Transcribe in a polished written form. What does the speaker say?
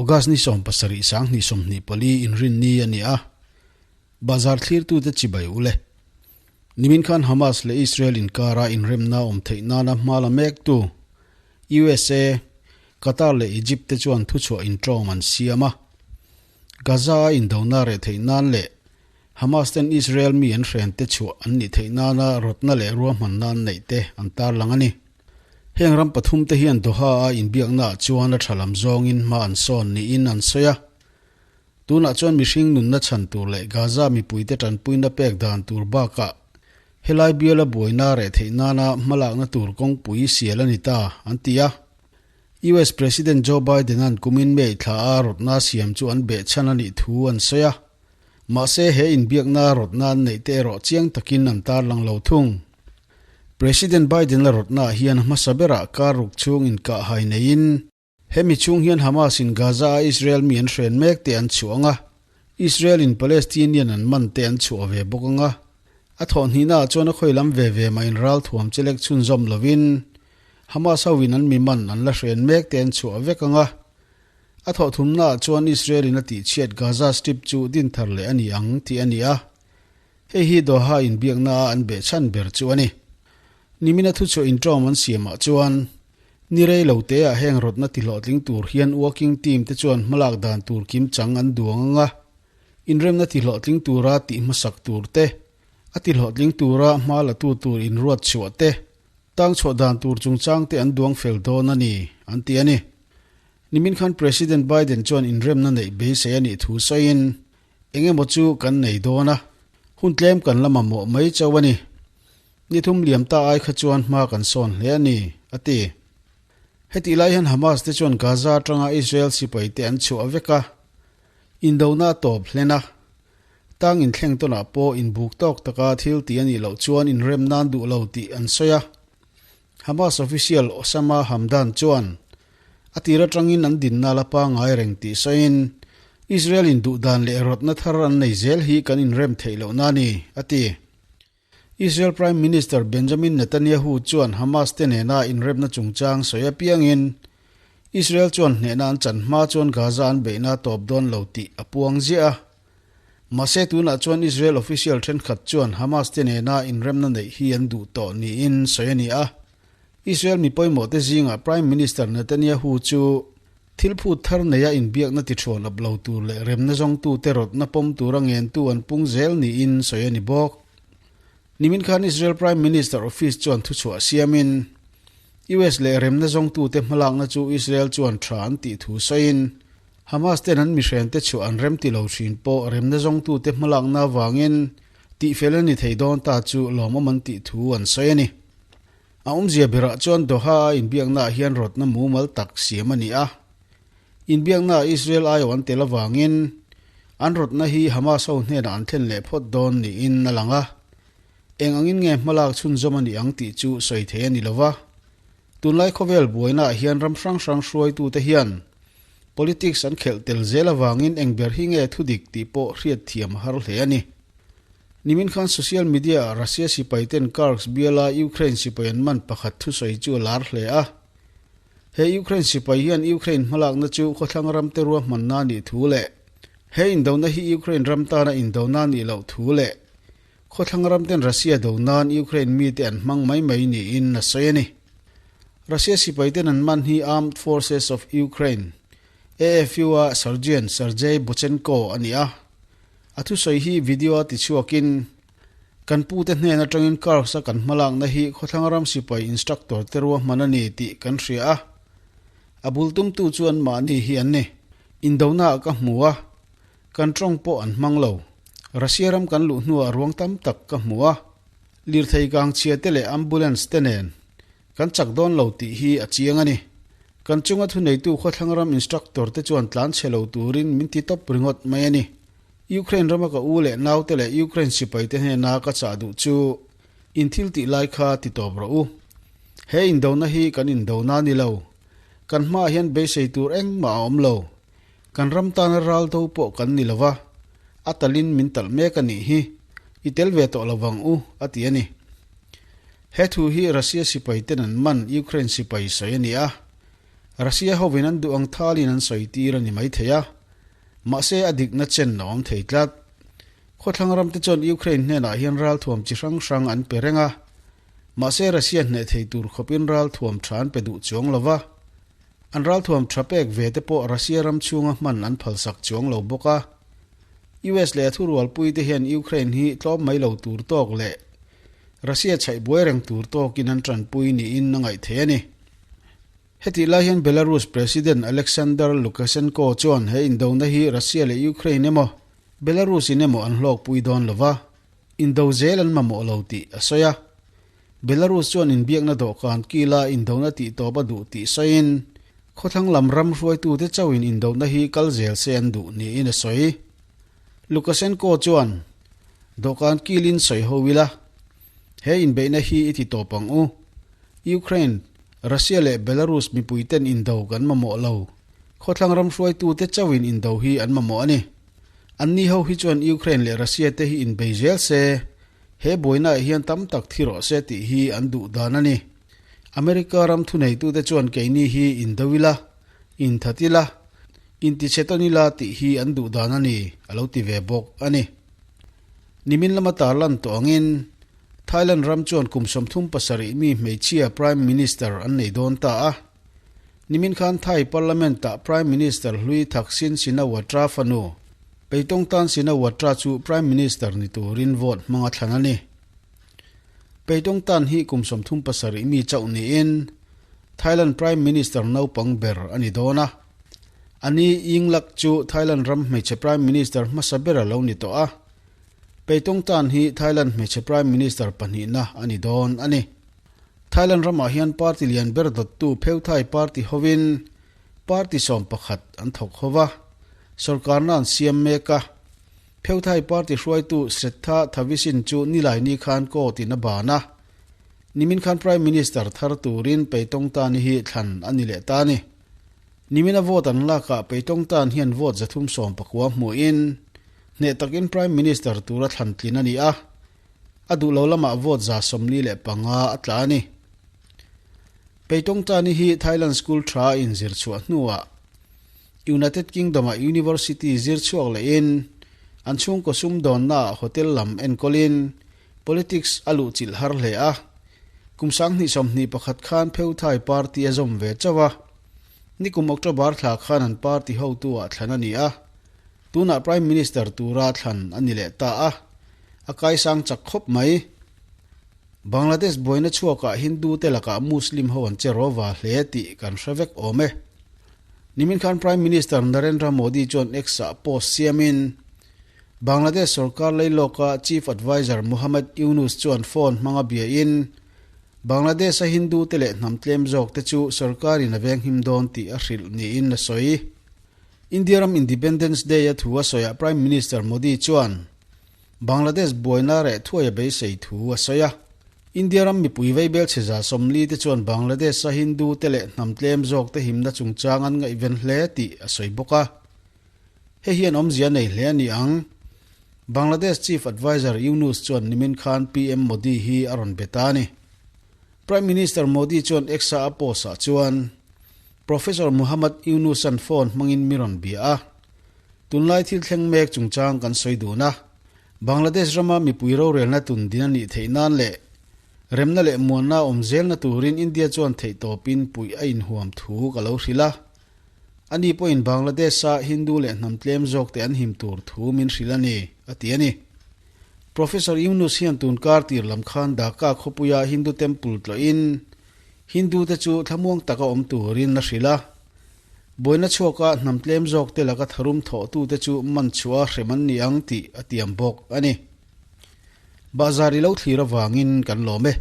August ni 17 2024 inrinni a ni a, bazar thlirtute chibai ule. Nimin khan Hamas leh Israel inkara inremna awm theih nana hma la mektu USA, Qatar leh Egypt te chuan thuchhuah intawm an siam a. Gaza a indona reh theih nan leh Hamas ten Israel mi an hren te chhuah an nih theih nana rawtna leh ruahmanna an neih te an tarlang a ni. Heng ram pathum te hian Doha a inbiakna ah chuan a tha lam zawngin hma an sawn niin an sawi a. Tunah chuan mihring nunna chhan tur leh Gaza mipuite tanpuina pek dan tur bakah helai biala buaina reh theih nana hmalakna tur kawngpui sial a ni ta, an ti a. US President Joe Biden-a'n kumin May thla a rawtna siam chu an behchhan a nih thu an sawi a. Mahse he inbiakna rawtna an neih te erawh chiang takin an tarlang lo thung. President Biden-a rawtnaah hian hmasa berah kar ruk chhung inkah hai neiin, hemi chhung hian Hamas-in Gaza-a Israel mi an hren mek te an chhuah ang a, Israel-in Palestinian an man te an chhuah ve bawk ang a. A thawhhnihnaah chuan a khawi lam ve ve mah inralthuam chelek chhunzawm lovin, Hamas hoin an mi man an la hren mek te an chhuah vek ang a. A thawhthumnaah chuan Israel-in a tihchhiat Gaza Strip chu dinthar leh a ni ang tih a ni a. Hei hi Doha inbiakna a an behchhan ber chu a ni. Nimina thuchhuah intawm an siamah chuan ni rei lo teah heng rawtna tihlawhtling tur hian working team te chuan hmalak dan tur kim chang an duang ang a, inremna tihlawhtling tura tih hmasak tur te, a tihlawhtling tura hma latu tur inruat chhuah te, tang chhuah dan tur chungchang te an duang fel dawn a ni, an ti a ni. Nimin khan President Biden chuan inremna neih beisei a nih thu sawiin, Eng emaw chu kan nei dawn a, hun tlem kan la mamawh mai chauh a ni. Ni thum liam ta ai kha chuan hma kan sawn hle a ni, a ti. Hetih lai hian Hamas te chuan Gaza atanga Israel sipai te an chhuah vek a, indona a tawp hlen a. Tang inthleng tawnah pawh inbuk tawk taka thil tih a nih loh chuan inrem nan duh lo tih an sawi a. Hamas official Osama Hamdan chuan a tir atangin an dinna la pangngai reng tih sawiin, Israel in duhdan leh rawtna thar an nei zel hi kan inrem theih lohna a ni, a ti. Israel Prime Minister Benjamin Netanyahu chuan Hamas te nena inremna chungchang sawi apiangin Israel chuan hnehna an chan hma chuan Gaza an beihna tawp dawn lo tih a puang ziah a. Mahse tunah chuan Israel official thenkhat chuan Hamas te nena inremna neih hi an duh tawh niin sawi a ni a. Israel mi pawimawh te zingah Prime Minister Netanyahu chu thil phut thar neia inbiakna tithuan up lo tur leh remna zawngtute rawtna pawm tura ngentu an pung zel niin sawi a ni bawk. Nimin khan Israel Prime Minister Office chuan thuchhuah siamin US leh remna zawngtute hmalakna chu Israel chuan tha an tih thu sawiin Hamas ten an mihrente chhuah an remti lo thin pawh remna zawngtute hmalakna avangin tihfel a ni thei dawn ta chu lawmawm an tih thu an sawi a ni. A awmzia berah chuan Doha a inbiaknaah hian rawtna mumal tak siam a ni a. Inbiaknaah Israel aiawh an tel avangin an rawtna hi Hamas ho hnenah an thlen leh phawt dawn niin a lang a. Eng angin nge hmalak chhunzawm a ni ang tih chu sawi thei a ni lo va. Tunlai khawvel buainaah hian ram hrang hrang hruaitute hian politics an khelh tel zel avangin eng ber hi nge thudik tih pawh hriat thiam a har hle a ni. Nimin khan social media-ah Russia sipaiten Kursk biala Ukraine sipai an man pakhat thusawi chu a lar hle a. He Ukraine sipai hian Ukraine hmalakna chu khawthlang ramte ruahmanna a nih thu leh he indona hi Ukraine ram tana indona a nih loh thu leh Khawthlang ramten Russia do nan Ukraine mite an hmang mai mai niin a sawi a ni. Russia sipaiten an man hi Armed Forces of Ukraine, AFU, a Sergeant Sergei Bochenko a ni a. A thusawi hi video a tichhuakin, Kan pute hnen atangin Kursk a kan hmalakna hi khawthlang ram sipai instructor te ruahman a ni tih kan hria a. A bul tumtu chu anmahni hi an ni. Indona ah ka hmu a. Kan tawng pawh an hmang lo. Russia ram kan luh hnuah ruang tam tak ka hmu a, lirthei kang chhia te leh ambulance te nen kan chak dawn lo tih hi a chiang a ni. Kan chunga thuneitu khawthlang ram instructor te chuan tlan chhe lo turin min ti tawp ringawt mai a ni. Ukraine rama ka u leh naute leh Ukraine sipai te hnena ka chah duh chu in thil tih lai kha ti tawp rawh u. He indona hi kan indona ni lo. Kan hmaah hian beisei tur engmah a awm lo. Kan ram tana ral do pawh kan ni lo va, a talin min talh mek a nih hi, i tel ve tawh lo vang u, a ti a ni. He thu hi Russia sipai ten an man Ukraine sipai sawi a ni a. Russia hovin an duh ang thalin an sawi tir a ni mai thei a, mahse a dikna chen a awm thei tlat. Khawthlang ramte chuan Ukraine hnenah hian ralthuam chi hrang hrang an pe reng a, mahse Russia hneh thei tur khawpin ralthuam tha an pe duh chuang lo va. An ralthuam tha pek ve te pawh Russia ram chhunga hman an phalsak chuang lo bawk a. US leh a thurualpuite hian Ukraine hi tlawm mai lo tur tawk leh Russia chhaih buai reng tur tawkin an tanpui niin a ngaih thei a ni. Hetih lai hian Belarus President Alexander Lukashenko chuan he indona hi Russia leh Ukraine emaw, Belarus in emaw an hlawkpui dawn lo va, indo zel an mamawh lo tih a sawi a. Belarus chuan inbiakna dawhkan kila indona tihtawp a duh tih sawiin, khawthlang lam ram hruaitute chauhin indona hi kal zel se an duh niin a sawi. Lukashenko chuan, Dawhkan kilin sawi ho ila, he inbeihna hi i ti tawp ang u. Ukraine, Russia leh Belarus mipuiten indo kan mamawh lo. Khawthlang ram hruaitute chauhin indo hi an mamawh a ni. Anni ho hi chuan Ukraine leh Russia te hi inbei zel se, he buainaah hian tam tak thi rawh se tih hi an duh dan a ni. America ram thuneitute chuan keini hi indo ila, inthat ila, intichhe tawn ila tih hi an duh dan a ni, a lo ti ve bawk a ni. Nimin lama tarlan tawh angin, Thailand ram chuan kum 37 mi hmeichhia Prime Minister an nei dawn ta a. Nimin khan Thai Parliament-ah Prime Minister hlui Thaksin Shinawatra fanu, Peitongtan Shinawatra chu Prime Minister ni turin vote hmanga thlan a ni. Peitongtan hi kum 37 mi chauh niin Thailand Prime Minister naupang ber a ni dawn a. Ani Yingluck chu Thailand ram hmeichhe Prime Minister hmasa ber a lo ni tawh a. Peitongtan hi Thailand hmeichhe Prime Minister pahnihna a ni dawn a ni. Thailand ramah hian party lian ber dawttu Pheu Thai party hovin party 11 an thawk ho va, sorkarna an siam mek a. Pheu Thai party hruaitu Srettha Thavisin chu Nilaini khan court in a ban a. Nimin khan Prime Minister thar turin Peitongtani hi thlan a ni leh ta a ni. Nimina vote an lakah Peitongtan hian vote 319 hmuhin hneh takin Prime Minister tura thlan tlin a ni a. A duh lo lamah vote 45 a tla a ni. Peitongtani hi Thailand School tha a inzir chhuah hnuah United Kingdom-ah University zir chhuak lehin an chhungkaw sumdawnnaah hotel lam enkawlin politics a luhchilh har hle a. Kum 2021 khan Pheu Thai party a zawm ve chauh a. Nikum October thla khan an party hotu-ah thlan a ni a. Tunah Prime Minister tura thlan a ni leh ta a. A kaisang chak khawp mai. Bangladesh buaina chhuakah Hindu te lakah Muslim ho an che rawva hle tih kan hre vek awm e. Nimin khan Prime Minister Narendra Modi chuan X-ah post siamin, Bangladesh sorkar leilawka Chief Adviser Muhammad Yunus chuan phone hmanga biain, Bangladesh-a Hindu te leh hnam tlem zawk te chu sorkarin a venghim dawn tih a hrilh niin a sawi. India ram Independence Day-a thu a sawiah Prime Minister Modi chuan, Bangladesh buaina reh thuai a beisei thu a sawi a. India ram mipui veibel chhe 40 te chuan Bangladesh-a Hindu te leh hnam tlem zawk te himna chungchang an ngaihven hle tih a sawi bawk a. Hei hian awmzia nei hle a ni ang. Bangladesh Chief Adviser Yunus chuan nimin khan PM Modi hi a rawn be ta a ni. Prime Minister Modi chuan X-a a post-ah chuan, Professor Muhammad Yunus-a'n phone hmangin mi rawn bia a. Tunlai thil thleng mek chungchang kan sawi dun a, Bangladesh rama mipui rorelna tun din a nih theih nan leh remna leh muanna awm zelna turin India chuan theihtawpin puih a inhuam thu ka lo hrilh a. Ani pawhin Bangladesh-a Hindu leh hnam tlem zawkte an him tur thu min hrilh a ni, a ti a ni. Professor Yunus hian tun kar tir lam khan Dhaka khawpuia Hindu temple tlawhin Hindu-te chu thlamuang taka awm turin a hrilh a. Buaina chhuaka hnam tlem zawkte laka tharum thawhtute chu man chhuah a hrem an ni ang tih a tiam bawk a ni. Bahzar i lo thlir avangin kan lawm e.